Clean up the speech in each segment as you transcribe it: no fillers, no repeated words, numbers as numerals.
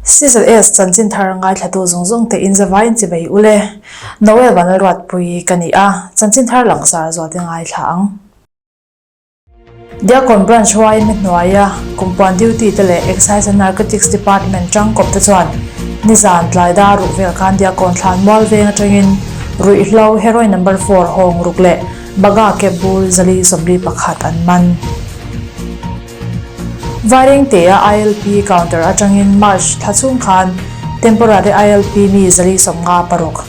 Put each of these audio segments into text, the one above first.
CZS chanchin thar ngaithlatu zawng zawng te in zavaiin chivei u le. Noel Vanlalruatpui ka ni a, chanchin thar langsar zual te ngaithla ang. Diakon Branch yma hnuaia kumpuan duty te leh Excise and Narcotics Department tangkawp te chuan nizan tlai dar ruk vel khan Diakon thlan mual veng atangin ruihhlo heroin number four hawng ruk leh Baga kep bur 441 an man. Vairengtea ILP counter atangin March thla chhung khan temporary ILP mi 456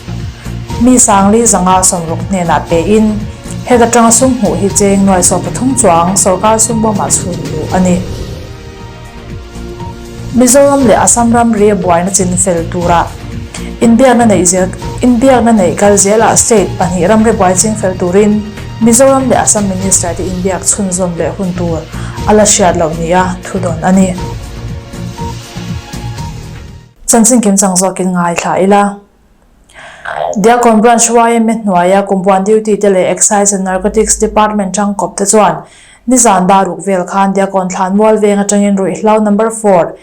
mi 460 hnenah pein heta tanga sum hmuh hi cheng nuai 13 chuang sorkar sum bawmah chhun luh a ni. Mizoram leh Assam ramri a buaina chin fel tura inbiakna neih zel inbiakna neih kal zelah state pahnih ramri buai ching fel turin Mizoram leh Assam Minister te inbiak chhunzawm leh hun tur a la hriat loh nia thudawn a ni. Chanchin kimchang zawkin ngaithla ila. Diakon Branch yma hnuaia kumpuan duty te leh Excise and Narcotics Department tangkawp te chuan nizan dar ruk vel khan Diakon thlan mual veng atangin ruihhlo number four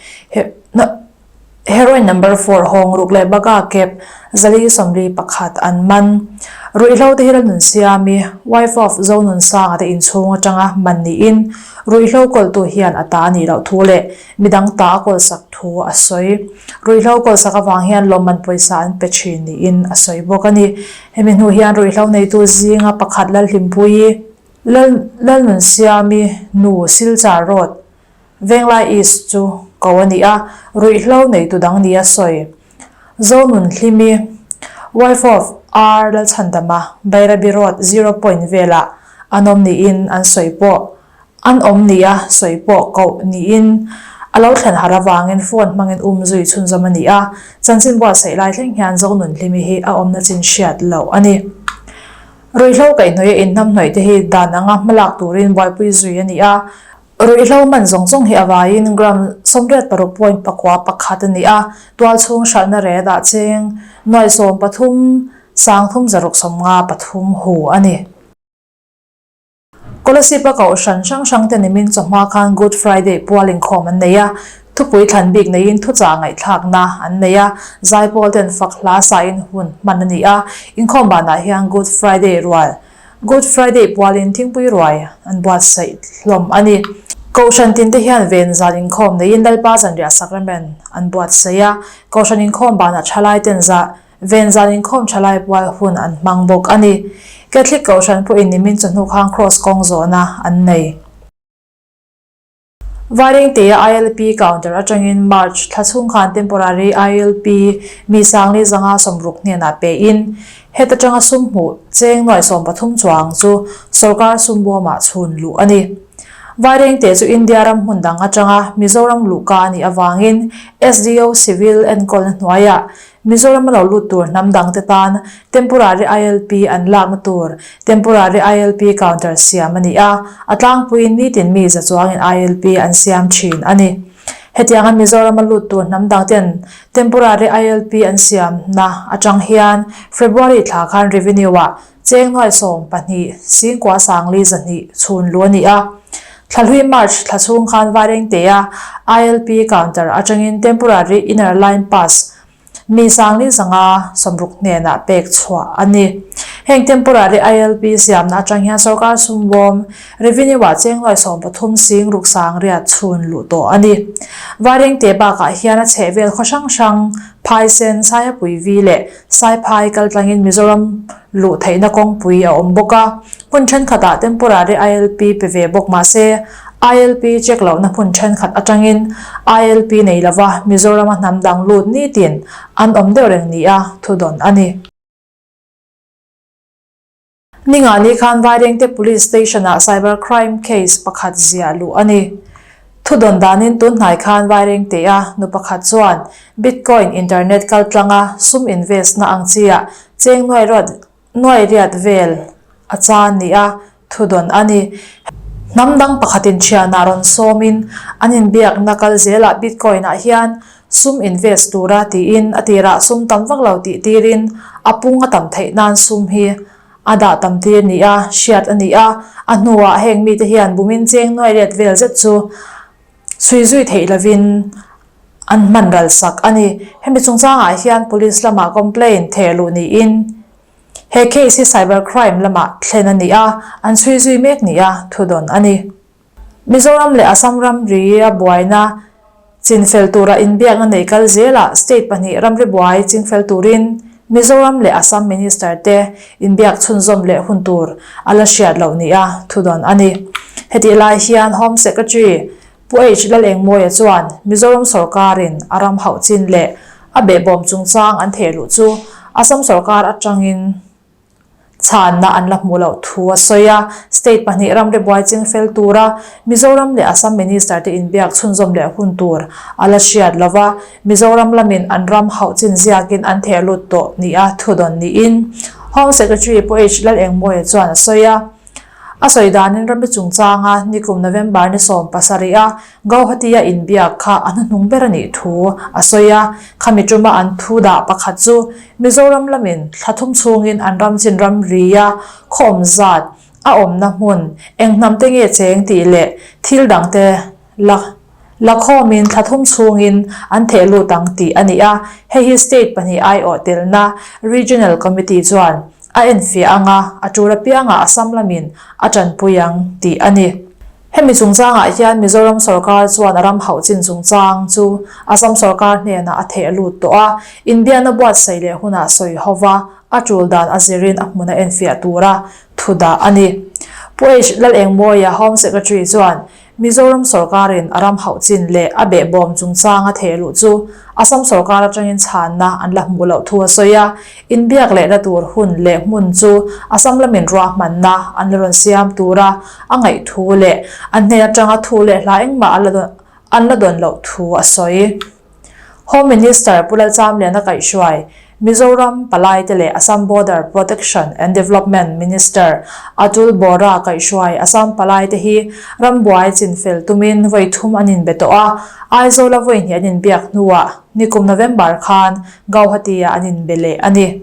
heroin number four hawng ruk leh baga kep 441 an man. Ruihhlo te hi Lalnunsiami, wife of Zonunsanga te inchhung atanga man niin ruihhlo kawltu hian a ta anih loh thu leh Midang ta a kawlsak thu a sawi. Ruihhlo kawlsak avang hian lawmman pawisa an pe thin niin a sawi bawk a ni. Hemi hnu hian ruihhlo neitu zinga pakhat Lalhlimpuii, Lal Lalnunsiami nu Silchar Road, Venglai East chu ko a ni a, ruihhlo neitu dang nia sawi. Zonunhlimi, wife of R Lalchhandama, Bairabi Road zero point velah an awm niin an sawi pawh. An awm nia sawi pawh koh niin a lo thlen har avangin phone hmangin um zui chhunzawm a ni a, chanchin buatsaih lai thleng hian Zonunhlimi hi a awmna chin hriat loh a ni. Ruihhlo kaihhnawih a inhnamhnawih te hi dan anga hmalak turin buaipui zui a ni a, ruihhlo man zawng zawng hi a vaiin gram 86 point pakua pakhat a ni a, tualchhung hralhna ret ah cheng nuai 13 sang thum zaruk 53 hu a ni. Kolasib-a kohhran hrang hrang te nimin chawhma khan Good Friday pual inkhawm an nei a, thupui thlan bik neiin thuchah ngaihthlakna an nei a, zaipawl ten fak hla sain hun hman a ni a, inkhawm banah hian Good Friday rual Good Friday pualin thingpui ruai an buatsaih hlawm a ni. Kohhran tin te hian ven zan inkhawm neiin Lalpa zanriah sacrament an buatsaih a, kohhran inkhawm banah thalai ten zah Ven zan inkhawm thalai pual hun an hmang bawk a ni. Catholic Kohhran pawhin nimin chawhnu khan Kraws kawng zawhna an nei. Vairengtea ILP counter atangin March thla chhung khan temporary ILP mi 460 hnenah pein heta tanga sum hmuh cheng nuai 13 chuang chu sorkar sum bawmah chhun luh a ni. Vairengte chu India ram hmun dang atanga Mizoram luhka a nih avangin SDO Civil enkawlna hnuaiah Mizoram a lo lut tur hnam dang te tan temporary ILP an lakna tur temporary ILP counter siam a ni a, a tlangpuiin nitin mi za chuangin ILP an siam thin a ni. Hetianga Mizoram a lut tur hnam dang ten temporary ILP an siamna atang hian February thla khan revenue ah cheng nuai 12 singkua sangli 200 chhun lu a ni a. Thlahlui March thla chhung khan Vairengtea ILP counter atangin temporary inner line pass mi 460 hnenah pek chhuah a ni. Heng temporary ILP siamna atang hian sorkar sum bawm revenue ah cheng nuai 13 sing ruk sang riat chhun luh tawh a ni. Vairengte bakah hian a chhehvel khaw hrang hrang Phaisen, Saihapuivi leh Saiphai kaltlangin Mizoram luh theihna kawngpui a awm bawk a, hmun thenkhatah temporary ILP pe ve bawk mah se, ILP check lohna hmun thenkhat atangin ILP nei lova Mizorama hnam dang lut nitin an awm deuh reng nia thudawn a ni. Ningani khan Vairengte Police Station-ah cyber crime case pakhat ziah luh a ni. Thudawn danin tun hnai khan Vairengtea nu pakhat chuan Bitcoin internet kaltlanga sum invest na ang chiah cheng nuai ruat nuai riat vel a chan nia thudawn a ni. Hnam dang pakhatin thianah rawn sawmin an inbiakna kal zelah Bitcoin-ah hian sum invest tura tiin a tirah sum tam vak lo tih tirin a pung a tam theih nan sum hi a dah tam tir nia hriat a ni a, a hnuah heng mite hian bumin cheng nuai riat vel zet chu chhui zui theih lovin. an hman ral sak a ni. Hemi chungchangah hian police lamah complaint theh luh niin he case hi cyber crime lamah thlen a ni a, an chhui zui mek nia thudawn a ni. Mizoram leh Assam ramri a buaina chinfel tura inbiakna nei kal zelah state pahnih ramri buai chingfel turin Mizoram leh Assam Minister te inbiak chhunzawm leh hun tur a la hriat loh nia thudawn a ni. Hetih lai hian Home Secretary Pu H Lalengmawia chuan Mizoram sawrkarin a ram hauh chin leh a behbawm chungchang an thehluh chu Assam sawrkar atangin Chhanna an la hmuh loh thu a sawi a, state pahnih ramri buai ching fel tura Mizoram leh Assam Minister te inbiak chhunzawm leh hun tur a la hriat lo va, Mizoram lamin an ram hauh chin ziakin an theh lut tawh nia thudawn niin Home Secretary Pu H Lalengmawia chuan a sawi a. A sawi danin ramri chungchanga nikum November ni 17 a Gauhati-a inbiak kha a hnuhnung ber a nih thu a sawi a, khami tuma an thu dah pakhat chu Mizoram lamin thla thum chhungin an ram chin ramri-a khaw awm zat, a awmna hmun, eng hnam te nge cheng tih leh thil dangte la Lakhawmin thla thum chhungin an theh lut ang tih a ni a, hei hi state pahnih aiawh telna Regional Committee chuan a enfiah ang a, a tul apiangah Assam lamin a tanpui ang tih a ni. Hemi chungchangah hian Mizoram sawrkar chuan a ram hauh chin chungchang chu Assam sawrkar hnenah a theh lut tawh a, inbiakna buatsaih leh hunah sawi hova a tul dan a zirin a hmun a enfiah tura thu dah a ni. Pu H Lalengmawia, Home Secretary chuan Mizoram sawrkarin a ram hauh chin leh a behbawm chungchang a theh luh chu Assam sawrkar atangin chhanna an la hmuh loh thu a sawi a, inbiak lehna tur hun leh hmun chu Assam lamin ruahmanna an la rawn siam tura a ngaih thu leh an hnen atanga thu leh hla engmah an la dawn loh thu a sawi. Home Minister Pu Lalchamliana kaihhruai Mizoram palaite leh Assam Border Protection and Development Minister Atul Bora kaihhruai Assam palaite hi rambuai chinfel tumin vawi thum an inbe tawh a, Aizawla vawi hnih an inbiak hnuah nikum November khan Gauhati-ah an inbe leh a ni.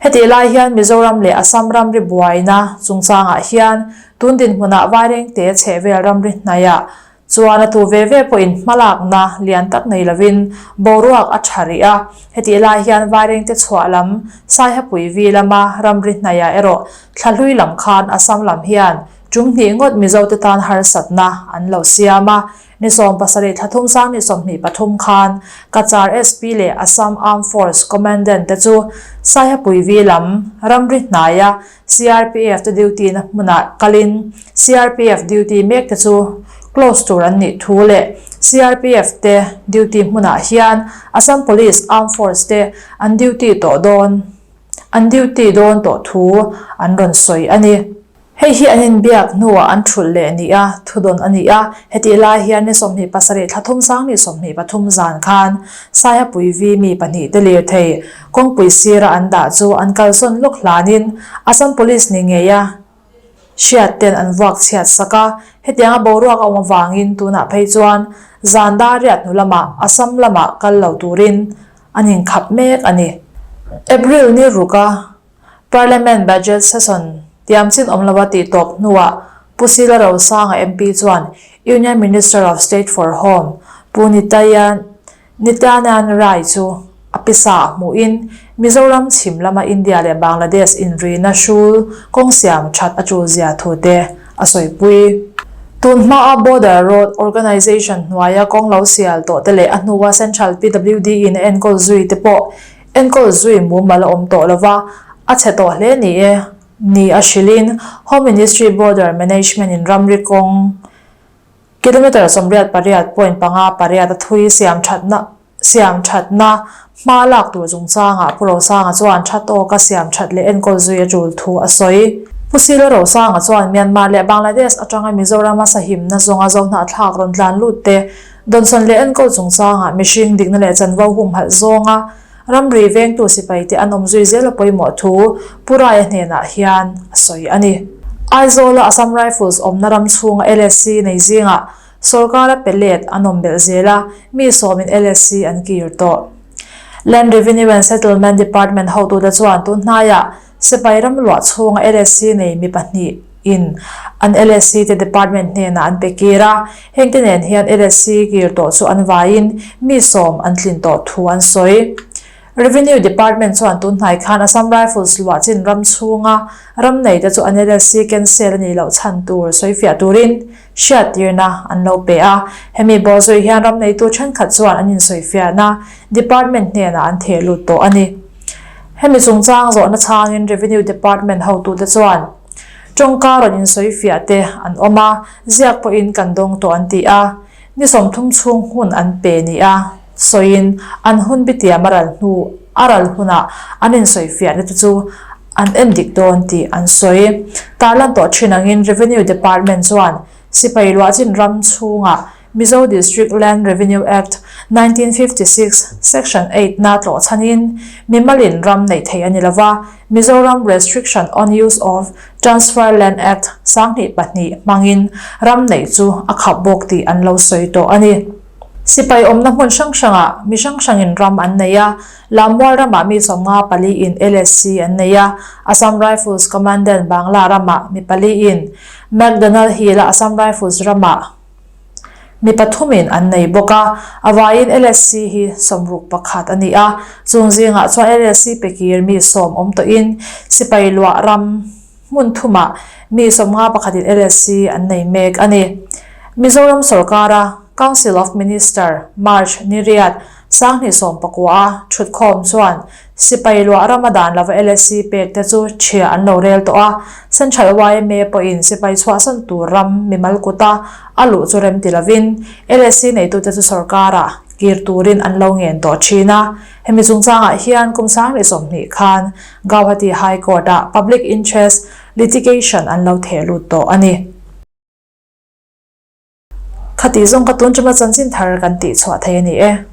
Hetih lai hian Mizoram leh Assam ramri buaina chungchangah hian tun dinhmunah Vairengte chhehvel ramri hnaiah Chuan a tu ve ve pawhin hmalakna lian tak nei lovin boruak a tha rih a, hetih lai hian Vairengte chhuah lam Saihapui vi lama ramri hnaiah erawh thlahlui lam khan Assam lam hian tum hnih ngawt Mizote tan harsatna an lo siam a, ni 70 thla thum sang ni 23 khan Cachar SP leh Assam Armed Force Commandant te chu Saihapui vi lam ramri hnaia CRPF te duty na hmunah kalin CRPF duty mek te chu close tur an nih thu leh CRPF te duty hmunah hian Assam Police Armed Force te an duty tawh dawn an duty dawn tawh thu an rawn sawi a ni. Hei hi an inbiak hnuah an thulh leh ni a, thudawn a ni a, hetih lai hian ni 27 thla thum sang ni 23 zan khan Saihapui vi mi pahnih te lirthei Kawngpui sira an dah chu an kalsawn lawk hlanin Assam Police ni ngeia hriat ten an vuak chhiat sak a, hetianga boruak a awm avangin tunah phei chuan zan dar riat hnu lamah Assam lamah kal lo turin an inkhap mek a ni. April ni ruka Parliament Budget Session tiamchin awm lova tih tawp hnuah Pu Sila Rosanga MP chuan Union Minister of State for Home Pu Nitaya Nityanand Rai chu a pisa a hmuhin Mizoram chhim lama India leh Bangladesh inrina hrul kawng siam that a tul zia thu te a sawipui. Tun hmaa Border Road Organisation hnuaia kawng lo sial tawh te leh a hnua Central PWD in a enkawl zui te pawh enkawl zui mumal a awm tawh lova, a chhe tawh hle ni e ni a hrilhin Home Ministry Border Management in ramri kawng Kilometre 88 point panga pariat a thui siam thatna siam thatna hma lak tur chungchangah Pu Rosanga chuan tha tawka siam that leh enkawl zui a tul thu a sawi. Pu Silo Rosanga chuan Myanmar leh Bangladesh atanga Mizorama sahimna zawnga zohnahthlak rawn tlan lut te dawnsawn leh enkawl chungchangah mihring dikna leh chanvo humhalh zawnga ramri vengtu sipaite an awm zui zel a pawimawh thu Pu Raia hnenah hian a sawi a ni. Aizawla Assam Rifles awmna ram chhunga LSC nei zingah sawrkara pe let an awm belh zel a, mi sawmin LSC an kir tawh. Land Revenue and Settlement Department hotute chuan tun hnaiah sipai ram luah chhunga LSC nei mi pahnih. in an LSC te department hnenah an pe kir a, hengte nen hian LSC kir tawh chu an vaiin mi sawm an tlin tawh thu an sawi. Revenue Department chuan tun hnai khan Assam Rifles luah chin ram chhunga ram nei te chu an LSC cancel a nih loh chhan tur sawifiah turin hriattirna an lo pe a. Hemi bawhzui hian ram neitu thenkhat chuan an insawifiahna Department hnenah an theh lut tawh a ni. Hemi chungchang zawhna chhangin Revenue Department hotute chuan tawngka rawn insawifiah te an awm a, ziak pawhin kan dawng tawh an ti a. Ni 30 chhung hun an pe ni a sawiin an hun bitiam a ral hnu a ral hunah an insawifiahna te chu an en dik dawn tih an sawi. Tarlan tawh thin angin Revenue Department chuan sipai luahchin ram chhungah Mizo District Land Revenue Act, 1956, Section 8 na tlawh chhanin mimalin ram neih theih a ni lova, Mizoram Restriction on Use of Transfer Land Act 2002 hmangin ram neih chu a khap bawk tih an lo sawi tawh a ni. Sipai awmna hmun hrang hrangah mi hrang hrangin ram an nei a, Lammual ramah mi 54 in LSC an nei a, Assam Rifles Commandant Bangla ramah mi pali in, McDonald Hill-a Assam Rifles ramah Mi pathumin an nei bawk a, a vaiin LSC hi 61 a ni a, chung zingah chuan LSC pekir mi sawm awm tawhin sipai luah ram hmun thumah mi 51 in LSC an nei mek a ni. Mizoram sorkara Council of Minister March ni riat 2019 a thutkhawm chuan Sipai luah rama dan lova LSC pek te chu chhia an lo rel tawh a, Central yma pawhin sipai chhuahsan tur ram mimal kuta a luh chu rem ti lovin LSC neitute chu sorkarah kir turin an lo ngen tawh thin a. Hemi chungchangah hian kum 2020 khan Gauhati High Court-ah Public Interest Litigation an lo theh lut tawh a ni. Khati zawng ka tun tuma chanchin thar kan tih chhuah thei a ni e.